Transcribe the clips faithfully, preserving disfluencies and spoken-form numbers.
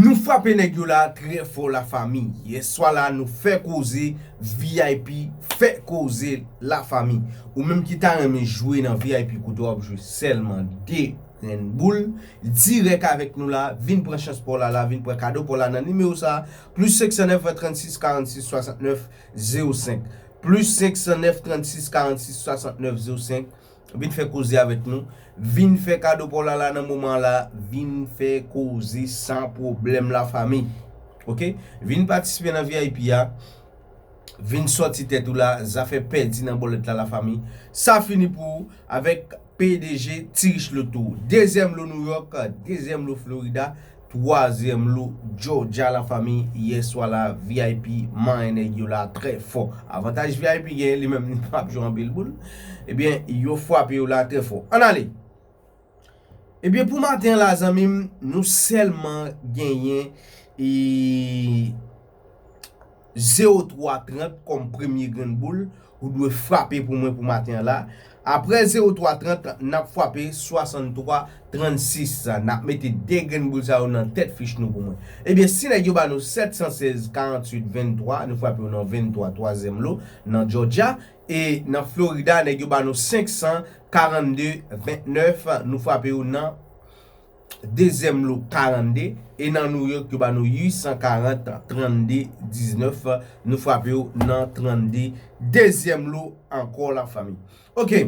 Nou frape nèg yo la trè fò, lafanmi. Yèswa la nou fè koze, V I P fè koze, lafanmi. Ou menm ki ta renmen jwe nan V I P kote w ap jwe sèlman de grenn boul, dirèk avèk nou la, vin pran chans pa w la, la, vin pran kado pa w la nan nimewo sa, plis senk san nèf, trannsis, karannsis, swasantnèf, zewo senk. Plis senk san nèf, trannsis, karannsis, swasantnèf, zewo senk. Vin fè koze avèk nou. Vin fè kado pa w la, la, nan moman la. Vin fè koze san pwoblèm, lafanmi. Oke? Vin patisipe nan V I P a. Vin sòti tèt ou la. Zafè pèdi nan bòlèt la, lafanmi. Sa fini pou ou avèk P D G Ti Rich Loto. Dezyèm lo Nouyòk, dezyèm lo Florida, twazyèm lo Georgia, lafanmi. Yèswa la, V I P manyen nèg yo la trè fò. Avantaj V I P genyen, li menm li p ap jwe anpil boul. Ebyen, yo frape yo la trè fò. Ann ale. Ebyen, pou maten an la, zanmi m, nou sèlman genyen e zewo twa trant kòm premye grenn boul ou dwe frape pou mwen pou maten an la. Apre zewo twa trant, n ap frape swasanntwa trannsis. N ap mete de grenn boul sa yo nan tèt fich nou pou mwen. Ebyen, si nèg yo ba nou sèt san sèz karanntuit venntwa, nou frape yo nan venntwa, twazyèm lo, nan Georgia. E nan Florida, nèg yo ba nou senk san karannde ventnèf, nou frape yo nan dezyèm lo karannde. E nan Nouyòk, yo ba nou uit san karant trannde diznèf, nou frape yo nan trannde, dezyèm lo ankò, lafanmi. Oke.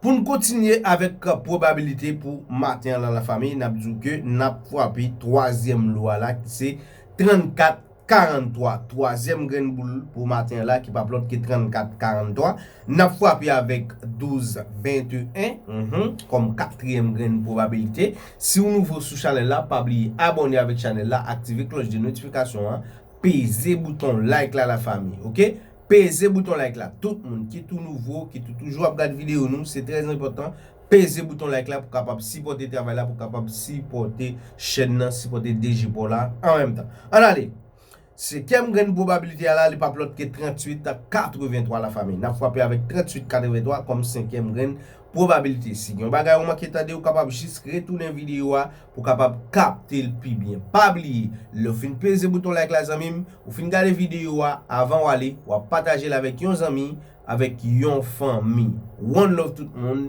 Pou n kontinye avèk pwobabilite pou maten an la, lafanmi, n ap di w ke n ap frape twazyèm lo a la, ki se trannkat karantwa. Twazyèm grenn boul pou maten an la, ki p ap lòt ke trannkat karantwa. N ap frape avèk douz venteyen, mhm, kòm katriyèm grenn pwobabilite. Si w nouvo sou chanèl la, pa bliye abòne avèk chanèl la, aktive klòch de notifikasyon an, peze bouton like la, lafanmi, oke? Peze bouton like la. Tout moun ki tou nouvo, ki tou toujou ap gade videyo nou, se trè enpòtan. Peze bouton like la pou kapab sipòte travay la, pou kapab sipòte chèn nan, sipòte D J pa w la an menm tan. Ann ale. Senkyèm grenn pwobabilite a la, li p ap lòt ke tranntuit katreventwa, lafanmi. N ap frape avèk tranntuit katreventwa kòm senkyèm grenn pwobabilite. Si gen yon bagay ou manke tande, ou kapab jis retounen videyo a pou w kapab kapte l pi byen. Pa bliye, lè w fin peze bouton like la, zanmi m, ou fin gade videyo a, avan w ale, w ap pataje l avèk yon zanmi, avèk yon fanmi. One love tout moun.